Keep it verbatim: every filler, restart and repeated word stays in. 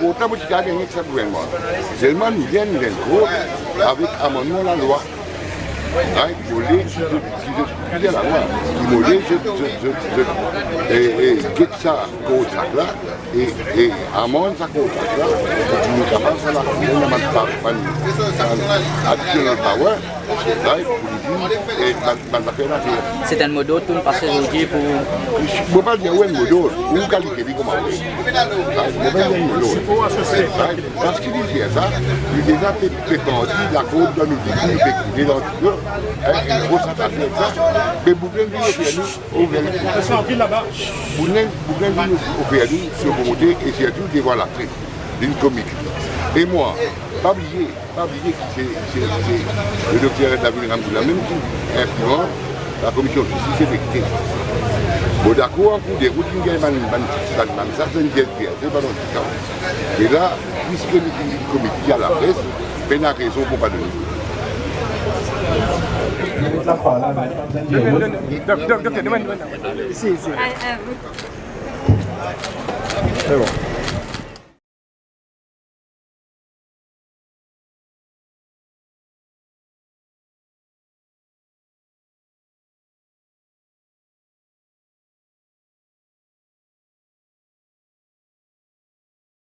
kort la, mo ti kav gagne ek sa gouvernman. Selman nou vinn, nou vinn kort avek amannman lalwa. Right? Mo le ki zot, ki zot, ki zot lalwa. Ki mo le zot, zot, zot, zot, e, e, get sa kort sak la, e, e, amann sa kort sak la, pou ki nou kapav fer lakour, nou bann pa, bann, bann additional power, right? Pou li dir, e, bann, bann zafer la, se Se enn modord ki pase zordi pou Mo pa dir ou enn modord, ou kalifie li kouma ou le. Right? Mo pa dir enn modord. Right? Parski li dir sa, li deza pe, pe pandi lakord dan nou dimoun, nou pe koule dan dilo, hein, e nou sa pa fer sa. Me boug la vinn ofer nou, ofer nou. Boug la, boug la vinn ofer nou so volonte e sirtou devan lapres, vinn komik. E mwa, pa bliye, pa bliye ki se, se, se le dokter David Ramdou limem ki inpliman lakomision zistis elekte. Bon, dakor, an kour de rout, li gagn bann, bann, bann, bann sa, se enn pies, se pa dan dika. Me la, piski li finn komik a lapres, pena rezon pou pa donn li. Donn, donn, donn. Dok, dok, dok, donn, donn. Isi, isi. Se bon.